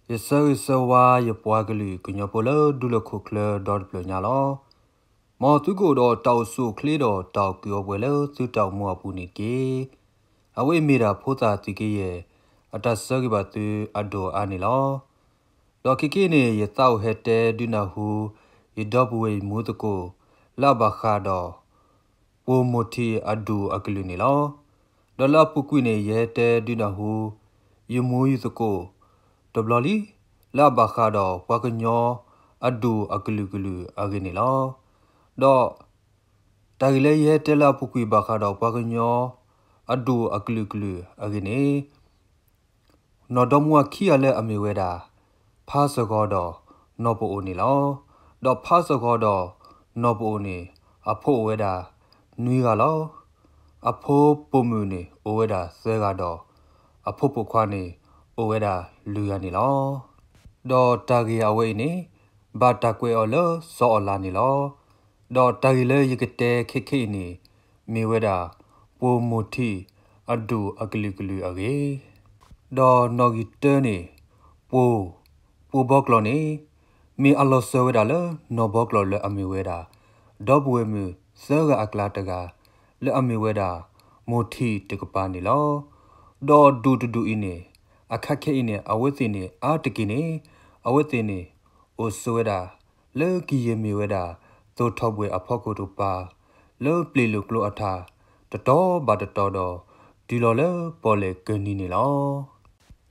ယဆၢဂ့ၤဆၢဝါယပှၤကလုာ်ကညီဖိလၢဒူလၢၢ်ခိၣ်ချၢဒီတဖျၢၣ်ညါလီၤ. မ်သုကအိၣ်ဒီးတၢ်အိၣ်ဆူၣ်အိၣ်ချ့ဒီးတၢ်အိၣ်ကူၣ်အိၣ်ပှဲၤလၢသုတၢ်အိၣ်မူအပူၤန့ၣ်တက့ၢ်. အဝဲအံၤမ့ၢ်ဒၣ်ဖိသၣ်သုးကယဲၢ်အတၢ်ဆၢဂ့ၤဘၣ်သုအဒိၣ်အါန့ၣ်လီၤ. ဒီးခဲကနံၣ်အံၤန့ၣ် ယသးအိၣ်ဟဲတဲဒုးနၢ်ဟူ ယဒီပုၢ်ဝဲၢ်မူသကိး လၢအဘၣ်ဃးဒီး ပှိၢ်မိၢ်ထံးအဒူၣ်အကလုာ်န့ၣ်လီၤ. ဒီးလၢအပူၤကွံာ်န့ၣ် ယဟဲတဲဒုးနၢ်ဟူ ယမူယသကိး တဘျီလံ လၢအဘၣ်ဃးဒီးပှၤကညီအဒူၣ်အကလုာ်ကလုာ်အဂ့ၢ်န့ၣ်လီၤ. ဒီးတၢ်ဂ့ၢ်လၢယဟဲတဲလၢအပူၤကွံာ်ဘၣ်ဃးဒီးပှၤကညီ အဒူၣ်အကလုာ်ကလုာ်အဂ့ၢ်န့ၣ် နီၢ်ဒီမါဝၤခံဂၤလၢအမ့ၢ်ဝဲဒၣ် ဖါစၢ်ဂီၤဒီးနီၢ်ပအိၣ်န့ၣ်လီၤ. ဒီးဖါစၢ်ဂီၤဒီးနီၢ်ပအိၣ်န့ၣ် အဖိအိၣ်ဝဲဒၣ်နွံဂၤလီၤ. အဖိပိာ်မုၣ်န့ၣ်အိၣ်ဝဲဒၣ်သၢဂၤဒီး အဖိပိာ်ခွါန့ၣ် အိၣ်ဝဲဒၣ်လွံၢ်ဂၤန့ၣ်လီၤ. ဒီးတၢ်ဂ့ၢ်အဝဲအံၤန့ၣ် ဘၣ်တၢ်ကွဲးအီၤလၢစီၤအီၣ်လးန့ၣ်လီၤ. ဒီးတၢ်ဂ့ၢ်လၢယကတဲခဲခဲအံၤန့ၣ် မ့ၢ်ဝဲဒၣ် ပှိၢ်မိၢ်ထံးအဒူၣ်အကလုာ်ကလုာ်အဂ့ၢ် ဒီးနီၣ်ဂံၢ်တၢန့ၣ် ပှိၢ်, ပှိၢ်ဘီကျိာ်န့ၣ် မ့ၢ်အလီၤစၢၤဝဲဒၣ်လၢနီၢ်ဘီကျိာ်လၢအမ့ၢ်ဝဲဒၣ် ဒီပုၢ်ဝဲၢ်မုၣ်သၢဂၤအကျါတဂၤ လၢအမ့ၢ်ဝဲဒၣ် မိၢ်ထံးတကပၤန့ၣ်လီၤ. ဒီးဒူၣ်တဒူၣ်အံၤန့ၣ် အခါခဲအံၤန့ၣ် အဝဲသ့ၣ်န့ၣ်အါတက့ၢ်န့ၣ် အဝဲသ့ၣ်န့ၣ် အိၣ်ဆိးဝဲဒၣ် လၢကယဲၢ်မ့ၢ်ဝဲဒၣ် သိၣ်ထီၣ်ဘှဲၣ်အဖီခိၣ်တကပၤ လၢပျ့ၤလိာ်ကျိအထး တတီၤဘၣ်တတီၤဒီး တုၤလီၤလၢပီၣ်လဲၣ်ကၢၢ်နံၤန့ၣ်လီၤ. ဒီးနီၣ်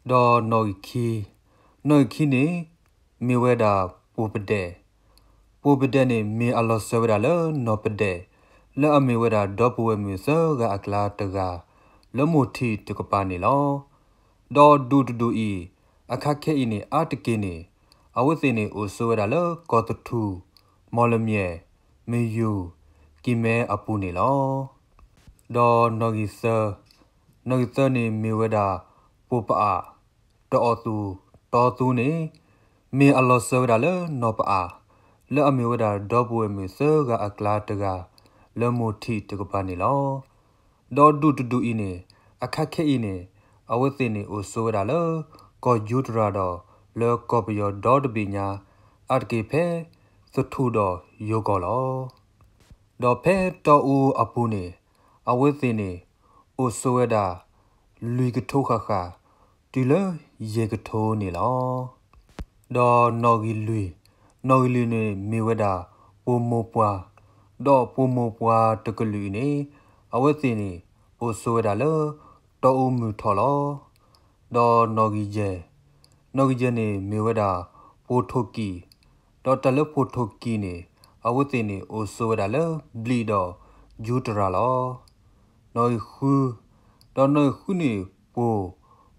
ဂံၢ်ခံ, နီၣ်ဂံၢ်ခံန့ၣ် မ့ၢ်ဝဲဒၣ်ပှိၢ်ပဒဲၣ်, ပှိၢ်ပဒဲၣ်န့ၣ် မ့ၢ်အလီၤစၢၤဝဲဒၣ်လၢနီၢ်ပဒဲၣ် လၢအမ့ၢ်ဝဲဒၣ်ဒီပုၢ်ဝဲၢ်မုၣ်သၢဂၤအကျါတဂၤ လၢမိၢ်ထံးတကပၤန့ၣ်လီၤ. ဒီးဒူၣ်တဒူၣ်အံၤ အခါခဲအံၤန့ၣ် အါတက့ၢ်န့ၣ် အဝဲသ့ၣ်န့ၣ်အိၣ်ဆိးဝဲဒၣ်လၢကီၢ်သထူၣ်, မီၣ်လမၠဲၣ်, မယူၤ, ကံၢ်မဲအပူၤန့ၣ်လီၤ. ဒီးနီၣ်ဂံၢ်သၢ, နီၣ်ဂံၢ်သၢန့ၣ်မ့ၢ်ဝဲဒၣ် ပှိၢ်ပအၣ်, တအီၣ်သူၣ်, တီသူန့ၣ် မ့ၢ်အလီၤစၢၤဝဲဒၣ်လၢနီၢ်ပအၣ် လၢအမ့ၢ်ဝဲဒၣ်ဒီပုၢ်ဝဲၢ်မုၣ်သၢဂၤအကျါတဂၤ လၢမိၢ်ထံးတကပၤန့ၣ်လီၤ. ဒီးဒူၣ်တဒူၣ်အံၤန့ၣ် အခါခဲအံၤန့ၣ် အဝဲသ့ၣ်န့ၣ်အိၣ်ဆိးဝဲဒၣ်လၢ ကီၢ်ယူတရၤဒီး လၢကီၢ်ပယီၤဒီတဘ့ၣ်ညါ အါတက့ၢ်ဖဲ သထူၣ်ဒီးယိၤကီၢ်လီၤ. ဒီးဖဲတီအူအပူၤန့ၣ် အဝဲသ့ၣ်န့ၣ် အိၣ်ဆိးဝဲဒၣ် လွံၢ်ကထိဃၣ်ဃၣ် တုၤလၢယဲၢ်ကထိန့ၣ်လီၤ. ဒီးနီၣ်ဂံၢ်လွံၢ်, နီၣ်ဂံၢ်လွံၢ်န့ၣ်မ့ၢ်ဝဲဒၣ် ပှိၢ်မိၢ်ပှၢ်, ဒီးပှိၢ်မိၢ်ပှၢ်တကလုာ်အံၤန့ၣ် အဝဲသ့ၣ်န့ၣ် အိၣ်ဆိးဝဲဒၣ်လၢ တီအူမုၢ်ထီၣ်လီၤ. ဒီးနီၣ်ဂံၢ်ယဲၢ်, နီၣ်ဂံၢ်ယဲၢ်န့ၣ်မ့ၢ်ဝဲဒၣ် ပှိၢ်ထိၣ်ကံၣ်, ဒီးတၢ်လၢပှိၢ်ထိၣ်ကံၣ်န့ၣ် အဝဲသ့ၣ်န့ၣ်အိၣ်ဆိးဝဲဒၣ်လၢ ဘျံးဒီးယူတရၤလီၤ. နီၣ်ဂံၢ်ဃု, ဒီးနီၣ်ဂံၢ်ဃုန့ၣ် ပှိၢ်,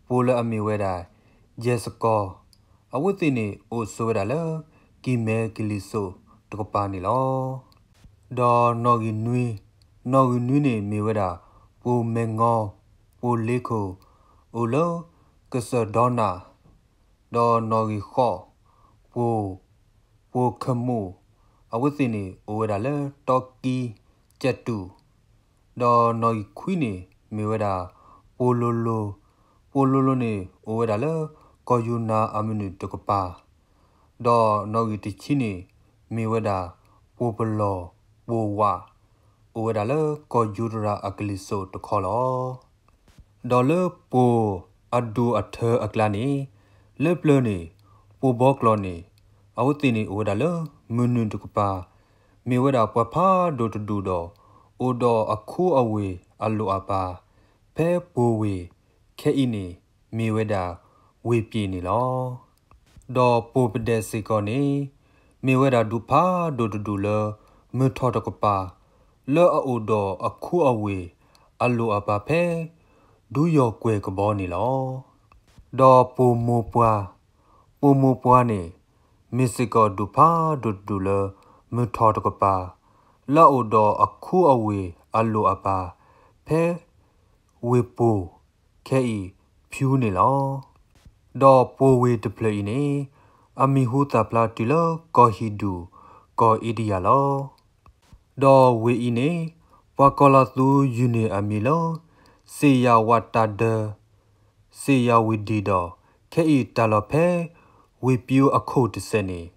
ပှိၢ်လၢအမ့ၢ်ဝဲဒၣ် ယဲၢ်စကီၤ, အဝဲသ့ၣ်န့ၣ်အိၣ်ဆိးဝဲဒၣ်လၢ ကံၢ်မဲကလံၤစိးတကပၤန့ၣ်လီၤ. ဒီးနီၣ်ဂံၢ်နွံ, နီၣ်ဂံၢ်နွံန့ၣ်မ့ၢ်ဝဲဒၣ် ပှိၢ်မဲၢ်ငီ, ပှိၢ်လ့ခိၣ်, အိၣ်လၢ ကစၢၢ်ဒီနၢ်, ဒီးနီၣ်ဂံၢ်ဃိး, ပှိၢ်, ပှိၢ်ခမိၣ်, အဝဲသ့ၣ်န့ၣ်အိၣ်ဝဲဒၣ်လၢ တီကံကၠဲးတူၣ်, ဒီးနီၣ်ဂံၢ်ခွံန့ၣ် မ့ၢ်ဝဲဒၣ် ပှိၢ်လိၤလိၤ, ပှိၢ်လိၤလိၤန့ၣ် အိၣ်ဝဲဒၣ်လၢ ကီၢ်ယူနၤအမုၢ်နုာ်တကပၤ, ဒီးနီၣ်ဂံၢ်တဆံန့ၣ် မ့ၢ်ဝဲဒၣ် ပှိၢ်ပလီၢ်, ပှိၢ်ဝး, အိၣ်ဝဲဒၣ်လၢ ကီၢ်ယူတရၤအကလံၤစိးတခီလီၤ. ဒီးလၢပှိၢ်အဒူၣ်အထၢအကျါန့ၣ် လၢပျၢၤန့ၣ် ပှိၢ်ဘီကျိာ်န့ၣ် အဝဲသ့ၣ်န့ၣ်အိၣ်ဝဲဒၣ်လၢ မုၢ်နုာ်တကပၤ, မ့ၢ်ဝဲဒၣ်ပှၤဖးဒိၣ်တဒူၣ်ဒီး အိၣ်ဒီးအခူအဝ့ၢ်အလိၣ်အပၤ ဖဲပှိၢ်ဝ့ၢ်ခဲအံၤန့ၣ် မ့ၢ်ဝဲဒၣ်ဝ့ၢ်ပျ့ၤန့ၣ်လီၤ. ဒီးပှိၢ်ပဒဲးစ့ၢ်ကီးန့ၣ် မ့ၢ်ဝဲဒၣ်ဒူၣ်ဖးဒိၣ်တဒူၣ်လၢ မုၢ်ထီၣ်တကပၤ လၢအအိၣ်ဒီးအခူအဝ့ၢ်အလိၣ်အပၤဖဲ ဒူယီၢ်ကွဲၢ်ကဘီန့ၣ်လီၤ. ဒီးပှိၢ်မိၢ်ပှၢ်, ပှိၢ်မိၢ်ပှၢ်န့ၣ် မ့ၢ်စ့ၢ်ကီးဒူၣ်ဖးဒိၣ်တဒူၣ်လၢ မုၢ်ထီၣ်တကပၤ လၢအအိၣ်ဒီးအခူအဝ့ၢ်အလိၣ်အပၤ ဖဲ ဝ့ၢ်ပှိၢ်ခဲအံၤဖၠူန့ၣ်လီၤ. ဒီးပှိၢ်ဝ့ၢ်တဖျၢၣ်အံၤန့ၣ် အမံၤဟူသၣ်ဖျါတုၤလၢကီၢ်ဟံၣ်ဒူၣ် ကီၢ်အ့ဒံယၤလီၤ. ဒီးဝ့ၢ်အံၤန့ၣ် ပှၤကီၤလီၤသူယုၢ်န့ၢ်အမံၤလၢ စ့ယၤဝးတၢ်ဒၢ စ့ယၤဝ့ၢ်ဒံၣ်ဒီး ခဲအံၤတၢ်လီၢ်ဖဲ ဝ့ၢ်ပၠူအခိၣ်တစဲးန့ၣ်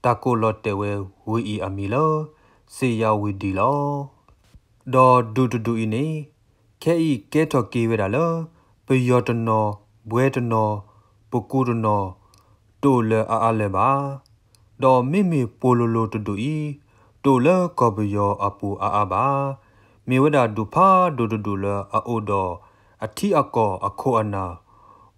တၢ်ကိးလီၤတဲာ်ဝဲဝ့ၢ်အံၤအမံၤလၢ စ့ယါဝ့ၢ်ဒံလီၤ. ဒီးဒူၣ်တဒူၣ်အံၤန့ၣ် ခဲအံၤကဲထီၣ်က့ၤဝဲဒၣ်လၢ ပယီၤတနီၤ ဘွဲတနီၤ ပကူတနီၤ တအိၣ်လၢအအါလၢၤဘၣ်. ဒီးမ့မ့ၢ်ပိၢ်လိၤလိၤတဒူၣ်အံၤ တအိၣ်လၢကီၢ်ပယီၤအပူၤအါအါဘၣ်. မ့ၢ်ဝဲဒၣ်ဒူၣ်ဖးဒိၣ်တဒူၣ်လၢအအိၣ်ဒီးအထံအကီၢ်အခိၣ်အနၢ်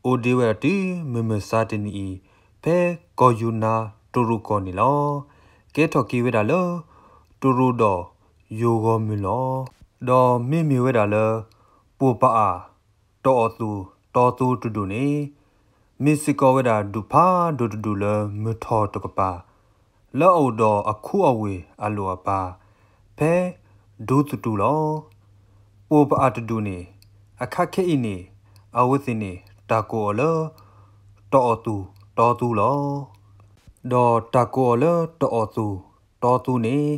အိၣ်ဒံးဝဲဒၣ်တုၤမုၢ်မဆါတနံၤအံၤ ဖဲကီၢ်ယူနါတရူးကီၢ်န့ၣ်လီၤ. ကဲထီၣ်က့ၤဝဲဒၣ်လၢ တရူးဒီးယိၤဂီၢ်မုၢ်လီၤ. ဒီးမ့မ့ၢ်ဝဲဒၣ်လၢ ပိၢ်ပအၣ် တအီၣ်သူၣ်တီသူတဒူၣ်န့ၣ် မ့ၢ်စ့ၢ်ကီးဝဲဒၣ်ဒူၣ်ဖးဒိၣ်တဒူၣ်လၢမုၢ်ထီၣ်တကပၤ လၢအအိၣ်ဒီးအခူအဝ့ၢ်အလိၤအပၤ ဖဲဒူသတူၢ်လီၤ. ပိၢ်ပအၣ်တဒူၣ်န့ၣ် အခါခဲအံၤန့ၣ် အဝဲသ့ၣ်န့ၣ် တၢ်ကိးအီၤလၢ တအီၣ်သူၣ်တီသူလီၤ. ဒီးတၢ်ကိးအီၤလၢတအီၣ်သူၣ်တီသူန့ၣ်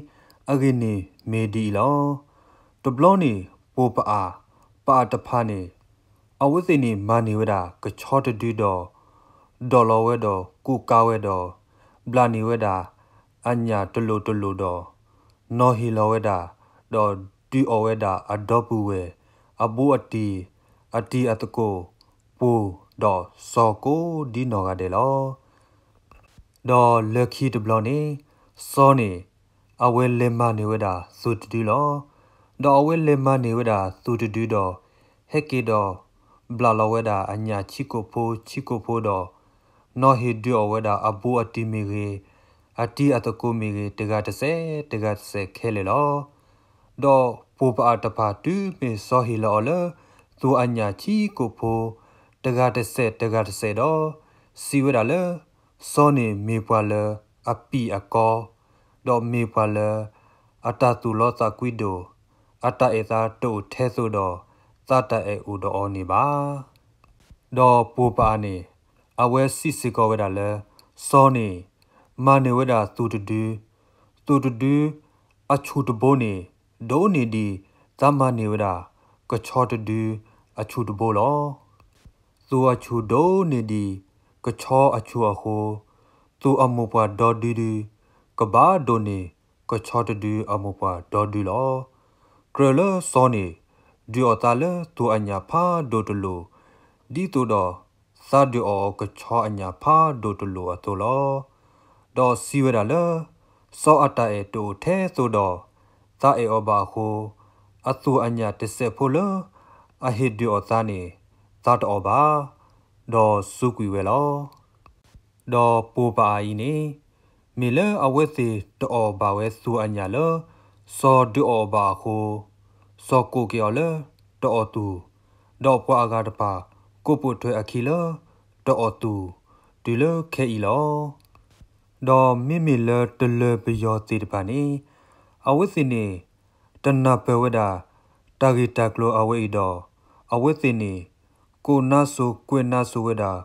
အဂ့ၢ်န့ၣ်မ့ၢ်ဒ်အံၤလီၤ. တဘျီန့ၣ် ပိၢ်ပအၣ် ပအၣ်တဖၣ်န့ၣ် အဝဲသ့ၣ်န့ၣ်မၤန့ၢ်ဝဲဒၣ်ကဆီတဒုဒီး ဒိးလီၤဝဲဒီးကူးကါဝဲဒီး ဘျးန့ၢ်ဝဲဒၣ်အညၣ်တလိာ်တလိာ်ဒီး နီၤဟ့ၣ်လီၤဝဲဒၣ် ဒီးဒုးအီၣ်ဝဲဒၣ်အဒီပုၢ်ဝဲၢ် အဘူးအတံၢ် အတံၤအသကိး ပိၢ်ဒီးစီၤကိးဒ်နီၢ်ဂၤဒဲးလီၤ. ဒီးလၢခံတဘျီန့ၣ် စီၤန့ၣ် အဝဲလဲၤမၤန့ၢ်ဝဲဒၣ်သူၣ်တဒုလီၤ. ဒီးအဝဲလဲၤမၤန့ၢ်ဝဲဒၣ်သူၣ်တဒုဒီး ဟဲက့ၤဒီး ဘျးလီၤဝဲဒၣ်အညၣ်ဆံကိာ်ဖိဆံကိာ်ဖိဒီး နီၤဟ့ၣ်ဒုးအီၣ်ဝဲဒၣ်အဘူးအတံၢ်မ့ၢ်ဂ့ၤ အတံၤအသကိးမ့ၢ်ဂ့ၤ တဂၤတစဲးတဂၤတစဲးခဲလၢာ်လီၤ. ဒီးပိၢ်ပအၣ်တဖၣ်တုၤမ့ၢ်စီၤဟ့ၣ်လီၤအီၤလၢ သူၣ်အညၣ်ဆံကိာ်ဖိ တဂၤတစဲးတဂၤတစဲးဒီး စံးဝဲဒၣ်လၢ စီၤန့ၣ်မ့ၢ်ပှၤလၢအပံာ်အကီ ဒီးမ့ၢ်ပှၤလၢ အတၢ်သူၣ်လီသးကွံဒိၣ် အတၢ်အဲၣ်သါတအိၣ်ထဲသိးဒီး သးတၢ်အဲၣ်အိၣ်ဒီးအီၤန့ၣ်ဘၣ်. ဒီးပိၢ်ပအၣ်န့ၣ် အဝဲစံးစ့ၢ်ကီးဝဲဒၣ်လၢ စီၤန့ၣ် မၤန့ၢ်ဝဲဒၣ်သူၣ်တဒု, သူၣ်တဒု အဆူၣ်တဘိန့ၣ် ဒိၣ်န့ၢ်ဒံး သးမၤန့ၢ်ဝဲဒၣ် ကဆီတဒု အဆူၣ်တဘိလီၤ. သူၣ်အဆူၣ်ဒိၣ်န့ၢ်ဒံး ကဆီအဆူၣ်အဃိ, သူၣ်အမိၢ်ပှၢ်ဒီဒုဒု ကဘၣ်ဒိၣ်န့ၢ် ကဆီတဒုအမိၢ်ပှၢ်ဒီဒုလီၤ. ကြၢးလၢစီၤန့ၣ် ဒုးအီၣ်သးလၢသူၣ်အညၣ်ဖးဒိၣ်တလိာ်, ဒ်သိးဒီး သးဒုးအီၣ်အီၤကဆီအညၣ်ဖးဒိၣ်တလိာ်အသိးလီၤ. ဒီးစံးဝဲဒၣ်လၢ စီၤအတၢ်အဲၣ်တအိၣ်ထဲသိးဒီး သးအဲၣ်အီၤဘၣ်အဃိ, အသူၣ်အညၣ်တစဲးဖိလၢ အဟ့ၣ်ဒုးအီၣ်သးန့ၣ် သးတအီၣ်ဘၣ်, ဒီးစူးကွံာ်ဝဲလီၤ. ဒီးပိၢ်ပအၣ်အံၤန့ၣ် မ့ၢ်လၢအဝဲသ့ၣ်တအီၣ်ဘၣ်ဝဲသူၣ်အညၣ်လၢ စီၤဒုးအီၣ်အီၤဘၣ်အဃိ, စီၤကိးက့ၤအီၤလၢ တအီၣ်သူၣ်, ဒီးပှၤအဂၤတဖၣ် ကိးပိာ်ထွဲအခံလၢ တအီၣ်သူၣ် တုၤလၢခဲအံၤလီၤ. ဒီးမ့မ့ၢ်လၢတလၢၤပယီၤသ့ၣ်တဖၣ်န့ၣ် အဝဲသ့ၣ်န့ၣ် တနၢ်ပၢၢ်ဝဲဒၣ် တၢ်ဂ့ၢ်တၢ်ကျိၤအဝဲအံၤဒီး အဝဲသ့ၣ်န့ၣ် ကိးနါစိၤကွဲးနါစိၤဝဲဒၣ်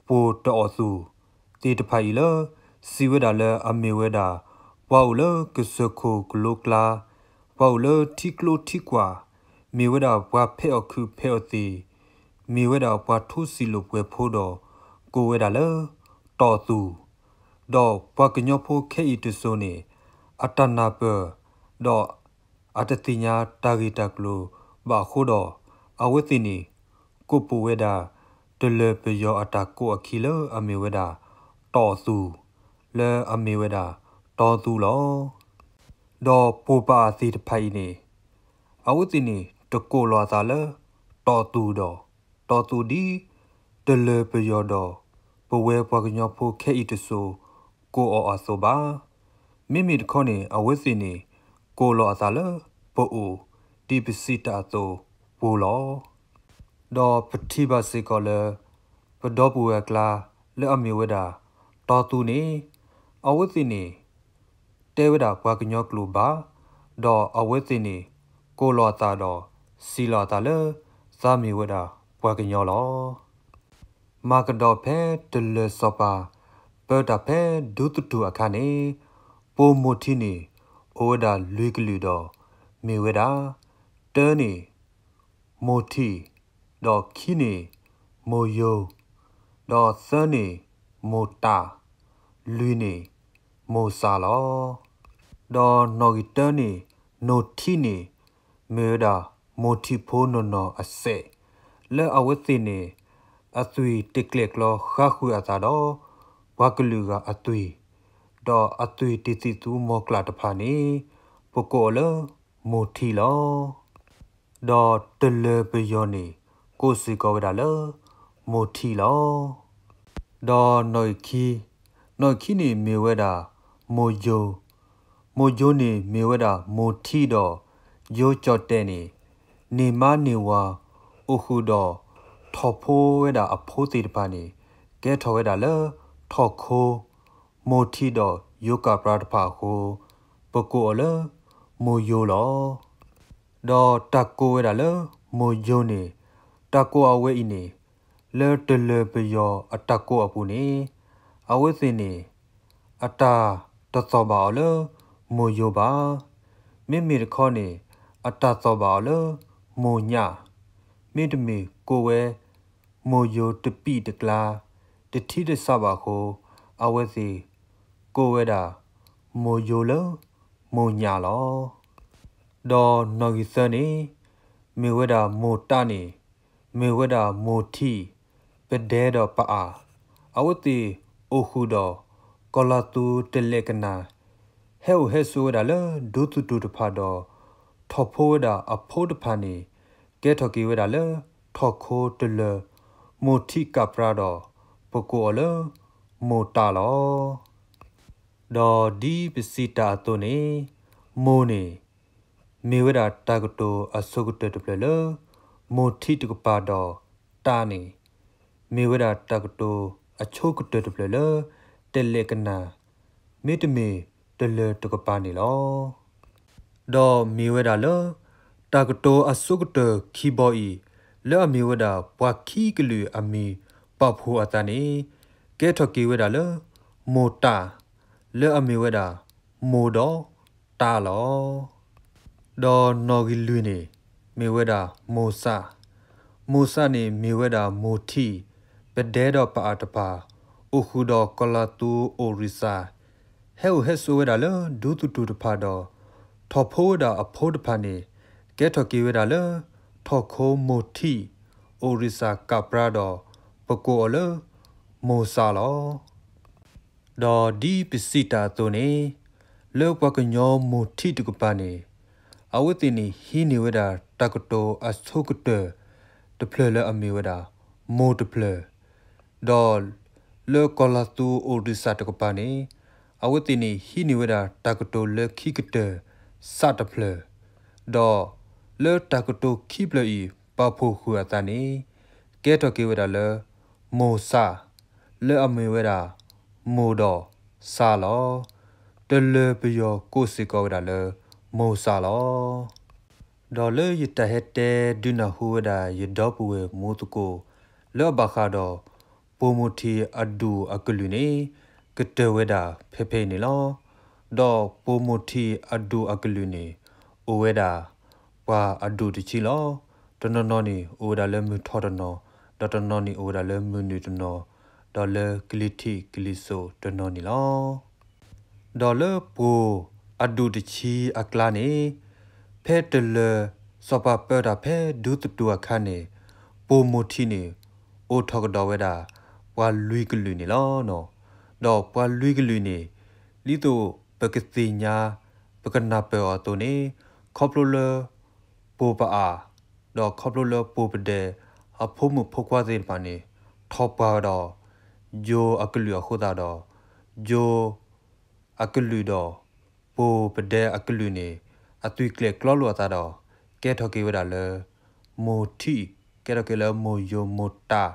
ပိၢ်တအီၣ်သူၣ်သ့ၣ်တဖၣ်အံၤလၢ စံးဝဲဒၣ်လၢအမ့ၢ်ဝဲဒၣ် ပှၤအိၣ်လၢကစၢၢ်ခိၣ်ကလိကျါ, ပှၤအိၣ်လၢထံကျိထံကွာ်, မ့ၢ်ဝဲဒၣ်ပှၤဖဲးအီၣ်ခုးဖဲးအီၣ်သ့ၣ်, မ့ၢ်ဝဲဒၣ်ပှၤထူစံာ်လိာ်ပှဲၤဖိဒီး ကိးဝဲဒၣ်လၢ တီၢ်သူၣ်, ဒီးပှၤကညီဖိခဲအံၤတစိၤန့ၣ် အတၢ်နၢ်ပၢၢ် ဒီးအတသ့ၣ်ညါတၢ်ဂ့ၢ်တၢ်ကျိၤဘၣ်အဃိဒီး အဝဲသ့ၣ်န့ၣ် ကိးပိာ်ဝဲဒၣ် တလၢၤပယီၤအတၢ်ကိးအခံလၢအမ့ၢ်ဝဲဒၣ် တီၢ်သူၣ် လၢအမ့ၢ်ဝဲဒၣ် တီသူလီၤ. ဒီးပိၢ်ပှၢ်သ့ၣ်တဖၣ်အံၤန့ၣ် အဝဲသ့ၣ်န့ၣ် တကိးလီၤအသးလၢ တီၢ်သူၣ်ဒီး တီသူဒ် တလၢၤပယီၤဒီး ပဝဲပှၤကညီဖိခဲအံၤတစိၤ ကိးအီၤအသိးဘၣ်. မ့မ့ၢ်တခီန့ၣ် အဝဲသ့ၣ်န့ၣ် ကိးလီၤအသးလၢ ပအိၣ် ဒ်ပစံးတၢ်အသိးပူၤလီၤ. ဒီးပထံၣ်ဘၣ်စ့ၢ်ကီးလၢ ပဒီပုၢ်ဝဲၢ်အကျါ လၢအမ့ၢ်ဝဲဒၣ် တီသူန့ၣ် အဝဲသ့ၣ်န့ၣ် တဲဝဲဒၣ်ပှၤကညီကျိာ်ဘၣ်, ဒီးအဝဲသ့ၣ်န့ၣ် ကိးလီၤအသးဒီး စံးလီၤအသးလၢ သးမ့ၢ်ဝဲဒၣ်ပှၤကညီလီၤ. မၤကဒီးဖဲတလၢၤစီၤပၤ ပၢတၢ်ဖဲဒူသတူၢ်အခါန့ၣ် ပိၢ်မိၢ်ထံန့ၣ် အိၣ်ဝဲဒၣ်လွံၢ်ကလုာ်ဒီး မ့ၢ်ဝဲဒၣ် တၢန့ၣ် မိၢ်ထံၣ်, ဒီးခံန့ၣ် မိၢ်ယိၤ, ဒီးသၢန့ၣ် မိၢ်တၢ်, နီၣ်ဂံၢ်လွံၢ်န့ၣ် မိၢ်စးလီၤ. ဒီးနီၣ်ဂံၢ်တၢန့ၣ် နိၣ်ထံန့ၣ် မ့ၢ်ဝဲဒၣ်မိၢ်ထံဖိနီၢ်နီၢ်အစဲး လၢအဝဲသ့ၣ်န့ၣ် အသွံၣ်တကျဲၤကျီဃါဃုာ်အသးဒီး ပှၤကလုာ်ဂၤအသွံၣ်, ဒီးအသွံၣ်တံၢ်သံၣ်သူမီၤကျၢ်တဖၣ်န့ၣ် ပကိးအီၤလၢမိၢ်ထံလီၤ. ဒီးတလၢၤပယီၤန့ၣ် ကိးစ့ၢ်ကီးဝဲဒၣ်လၢ မိၢ်ထံလီၤ. ဒီးနီၣ်ဂံၢ်ခံ, နီၣ်ဂံၢ်ခံန့ၣ်မ့ၢ်ဝဲဒၣ် မိၢ်ယိၤ, မိၢ်ယိၤန့ၣ်မ့ၢ်ဝဲဒၣ်မိၢ်ထံဒီး ယိၤကၠီၣ်တဲၣ်န့ၣ် န့ၢ်မါန့ၢ်ဝၤ အိၣ်ဃုာ်ဒီး ထီၣ်ဖိဝဲဒၣ်အဖိသ့ၣ်တဖၣ်န့ၣ် ကဲထီၣ်ဝဲဒၣ်လၢ ထီၣ်ခိ မိၢ်ထံဒီးယိၤကးပြါတဖၣ်အဃိ ပကိးအီၤလၢ မိၢ်ယိၤလီၤ. ဒီးတၢ်ကိးဝဲဒၣ်လၢ မိၢ်ယိၤန့ၣ် တၢ်ကိးအဝဲအံၤန့ၣ် လၢတလၢၤပယီၤအတၢ်ကိးအပူၤန့ၣ် အဝဲသ့ၣ်န့ၣ် အတၢ်တသီၣ်ဘၣ်အီၤလၢ မိၢ်ယိၤဘၣ်. မ့မ့ၢ်တခီန့ၣ် အတၢ်သီၣ်ဘၣ်အီၤလၢ မိၢ်ညၣ်, မ့တမ့ၢ်ကိးဝဲ မိၢ်ယိၤတပံၣ်တကျါ တထံတစးဘၣ်အဃိ အဝဲသ့ၣ်ကိးဝဲဒၣ် မိၢ်ယိၤလၢ မိၢ်ညၣ်လီၤ. ဒီးနီၣ်ဂံၢ်သၢန့ၣ် မ့ၢ်ဝဲဒၣ်မိၢ်တၢ်န့ၣ် မ့ၢ်ဝဲဒၣ်မိၢ်ထံး ပဒဲဒီးပအၣ်, အဝဲသ့ၣ်အိၣ်ဃုာ်ဒီး ကီၤလၤသူတလဲၤကနၣ် ဟဲအိၣ်ဟဲဆိးဝဲဒၣ်လၢဒူသထူၣ်တဖၣ်ဒီး ထီၣ်ဖိဝဲဒၣ်အဖိတဖၣ်န့ၣ် ကဲထီၣ်က့ၤဝဲဒၣ်လၢ ထီၣ်ခိတလၢၤ မိၢ်ထံးကးပြါဒီး ပကိးအီၤလၢ မိၢ်တၢ်လီၤ. ဒီးဒ်ပစံးတၢ်အသိးန့ၣ် မိၢ်န့ၣ် မ့ၢ်ဝဲဒၣ်တၢ်ကတိၤအဆိကတၢၢ်တဖျၢၣ်လၢ မိၢ်ထံးတကပၤဒီး တၢ်န့ၣ် မ့ၢ်ဝဲဒၣ်တၢ်ကတိၤအဆိကတၢၢ်တဖျၢၣ်လၢ တလဲၤကနၣ် မ့တမ့ၢ်တလၢၤတကပၤန့ၣ်လီၤ. ဒီးမ့ၢ်ဝဲဒၣ်လၢ တၢ်ကတိၤအဆိကတၢၢ်ခံဘီအံၤ လၢအမ့ၢ်ဝဲဒၣ်ပှၤခံကလုာ်အမံၤပာ်ဖှိၣ်အသးန့ၣ် ကဲထီၣ်က့ၤဝဲဒၣ်လၢ မိၢ်တၢ် လၢအမ့ၢ်ဝဲဒၣ် မိၢ်ဒီးတၢ်လီၤ. ဒီးနီၣ်ဂံၢ်လွံၢ်န့ၣ် မ့ၢ်ဝဲဒၣ်မိၢ်စၢ်, မိၢ်စၢ်န့ၣ်မ့ၢ်ဝဲဒၣ်မိၢ်ထံး ပဒဲဒီးပအၣ်တဖၣ် အိၣ်ဃုာ်ဒီးကီၤလၤသူအိၣ်ရံၣ်စၢ် ဟဲအိၣ်ဟဲဆိးဝဲဒၣ်လၢဒူသထူၣ်တဖၣ်ဒီး ထီၣ်ဖိဝဲဒၣ်အဖိတဖၣ်န့ၣ် ကဲထီၣ်က့ၤဝဲဒၣ်လၢ ထီၣ်ခိမိၢ်ထံး အိၣ်ရံၣ်စၢ်ကးပြါဒီး ပကိးအီၤလၢ မိၢ်စၢ်လီၤ. ဒီးဒ်ပစံးတၢ်အသိးန့ၣ် လၢပှၤကညီမိၢ်ထံးတကပၤန့ၣ် အဝဲသ့ၣ်န့ၣ်ဟံးန့ၢ်ဝဲဒၣ်တၢ်ကတိၤအဆိကတၢၢ်တဖျၢၣ်လၢအမ့ၢ်ဝဲဒၣ် မိၢ်တဖျၢၣ်, ဒီးလၢကီၤလၤသူအိၣ်ရံၣ်စၢ်တကပၤန့ၣ် အဝဲသ့ၣ်န့ၣ်ဟံးန့ၢ်ဝဲဒၣ်တၢ်ကတိၤလၢခံကတၢၢ် စၢ်တဖျၢၣ်, ဒီးလၢတၢ်ကတိၤခံဖျၢၣ်အံၤ ပာ်ဖှိၣ်ဃုာ်အသးန့ၣ် ကဲထီၣ်က့ၤဝဲဒၣ်လၢ မိၢ်စၢ် လၢအမ့ၢ်ဝဲဒၣ် မိၢ်ဒီးစၢ်လီၤ. တလၢၤပယီၤကိးစ့ၢ်ကီးဝဲဒၣ်လၢ မိၢ်စၢ်လီၤ. ဒီးလၢယတၢ်ဟဲတဲဒုးနၢ်ဟူဝဲဒၣ်ယဒီပုၢ်ဝဲၢ်မူသကိး လၢအဘၣ်ဃးဒီး ပိာ်မုၣ်ထံးအဒူၣ်အကလုၢ်န့ၣ် ကတၢၢ်ဝဲဒၣ်ဖဲဖဲအံၤန့ၣ်လီၤ. ဒီးပိာ်မုၣ်ထံးအဒူၣ်အကလုၢ်န့ၣ် အိၣ်ဝဲဒၣ် ပှၤအဒူၣ်တဆံလီၤ. တနီၤနီၤန့ၣ် အိၣ်ဝဲဒၣ်လၢမုၢ်ထီၣ်တနီၤ, ဒီးတနီၤန့ၣ်အိၣ်ဝဲဒၣ်လၢမုၢ်နုာ်တနီၤ, ဒီးလၢကလံၤထံးကလံၤစိးတနီၤန့ၣ်လီၤ. ဒီးလၢပိာ်အဒူၣ်တဆံအကျါန့ၣ် ဖဲတလၢၤစီၤပၤပၢတၢ်ဖဲဒူသတူၢ်အခါန့ၣ် ပိာ်မုၣ်ထံးန့ၣ် အိၣ်ထီၣ်ကဒီးဝဲဒၣ် ပှၤလွံၢ်ကလုာ်န့ၣ်လီၤ. ဒီးပှၤလွံၢ်ကလုာ်န့ၣ် ဒ်သိးပကသ့ၣ်ညါ ပကနၢ်ပၢၢ်အီၤအသိးန့ၣ် ခီဖျိလၢ ပိာ်ပအၣ် ဒီးခီဖျိလၢပိာ်ပဒဲ အဖိမုၣ်ဖိခွါသ့ၣ်တဖၣ်န့ၣ် ထီၣ်ပှၢ်ဒီး ယိၤအကလုာ်အဃိသတးဒီး ယိၤအကလုာ်ဒီး ပိာ်ပဒဲအကလုာ်န့ၣ် အသွံၣ်ကျဲၣ်ကျီလိာ်အသးဒီး ကဲထီၣ်က့ၤဝဲဒၣ်လၢ မိၢ်ထံး ကဲထီၣ်က့ၤလၢမိၢ်ယိၤမိၢ်တၢ်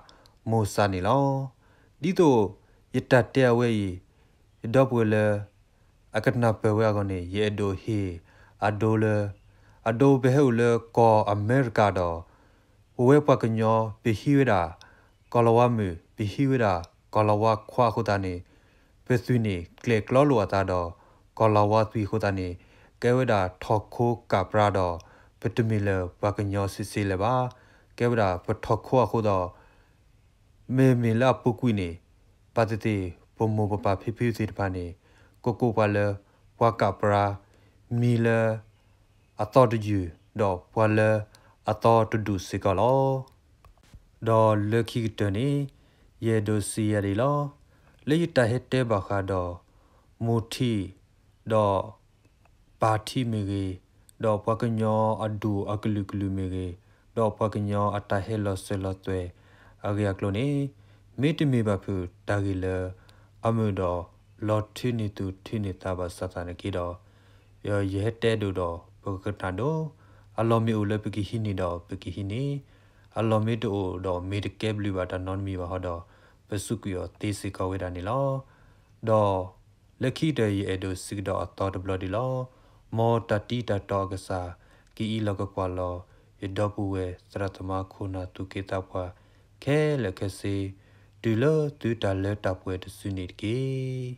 မိၢ်စၢ်န့ၣ်လီၤ. ဒ်သိးယတၢ်တဲအဝဲအံၤ ယဒီပုၢ်ဝဲၢ်လၢ အကနၢ်ပၢၢ်ဝဲအဂီၢ်န့ၣ် ယအဲၣ်ဒိးဟ့ၣ်အဒိလၢ အဒိပဟဲအိၣ်လၢကီၢ်အမဲရကၤဒီး ပဝဲပှၤကညီ ပဟံးဝဲဒၣ် ကီၢ်လီၤဝါမုၣ် ပဟံးဝဲဒၣ်ကီၢ်လီၤဝါခွါအဃိသတးန့ၣ် ပသွံၣ်န့ၣ်ကျဲၣ်ကျီလိာ်အသးဒီး ကီၢ်လီၤဝါသွံၣ်အဃိသတးန့ၣ် ကဲဝဲဒၣ်ထီၣ်ခိကးပြါဒီး ပတမ့ၢ်လၢၤပှၤကညီစ့စ့လၢၤဘၣ်. ကဲဝဲဒၣ်ပထီၣ်ခိအဃိဒီး မ့မ့ၢ်လၢအပူၤကွံာ်န့ၣ် ဘၣ်သ့ၣ်သ့ၣ် ပမိၢ်ပပၢ်ဖံဖုသ့ၣ်တဖၣ်န့ၣ် ကကိးပှၤလၢ ပှၤကၣ်ပြၢ မံၤလၢအသီတယုၢ် ဒီးပှၤလၢအသီတဒူၣ်စ့ၢ်ကီးလီၤ. ဒီးလၢခံကတၢၢ်န့ၣ် ယအဲၣ်ဒိးစံးယၤဒ်အံၤလီၤ. လၢယတၢ်ဟဲတဲဘၣ်ဃးဒီး မိၢ်ထံး ဒီး ပၢ်ထံးမ့ၢ်ဂ့ၤ, ဒီးပှၤကညီအဒူၣ်အကလုာ်ကလုာ်မ့ၢ်ဂ့ၤ, ဒီးပှၤကညီအတၢ်ဟဲလီၤစၢၤလီၤသွဲၣ်အဂ့ၢ်အကျိၤန့ၣ် မ့တမ့ၢ်ဘၣ်ဖုးတၢ်ဂ့ၢ်လၢအမုာ်ဒီး လီၤထုးန့ၢ်သူၣ်ထုးန့ၢ်သးဘၣ်ဆၣ်သနာ်က့ဒီး ယဟဲတဲဒိၣ်ဒီးပကကနၣ်ဒိၣ်, အလီၢ်မ့ၢ်အိၣ်လၢပကဟံးန့ၢ်ဒီးပကဟံးန့ၢ်, အလီၢ်မ့ၢ်တအိၣ်ဒီးမ့ၢ်တကဲဘျုးဘၣ်တၢ်နီတမံၤဘၣ်ဟီဒီး ပစူးကွံာ်အီၤသ့စ့ၢ်ကီးဝဲဒၣ်န့ၣ်လီၤ. ဒီးလၢခံကတၢၢ်ယအဲၣ်ဒိးစံးကဒီးအသီတဘျီဒ်လီၤ. မ်တၢ်တံတၢ်တီအကစၢ် ကအံးလီၤကကွၢ်လီၤ ယဒီပုၢ်ဝဲၢ်သရၣ်သမါခိၣ်နၢ်သူၣ်က့သးပှၢ် ခဲလၢာ်ခဲဆ့ တုၤလၢသုတၢ်လၢတၢ်ပှဲၤတစုန့ၣ်တက့ၢ်.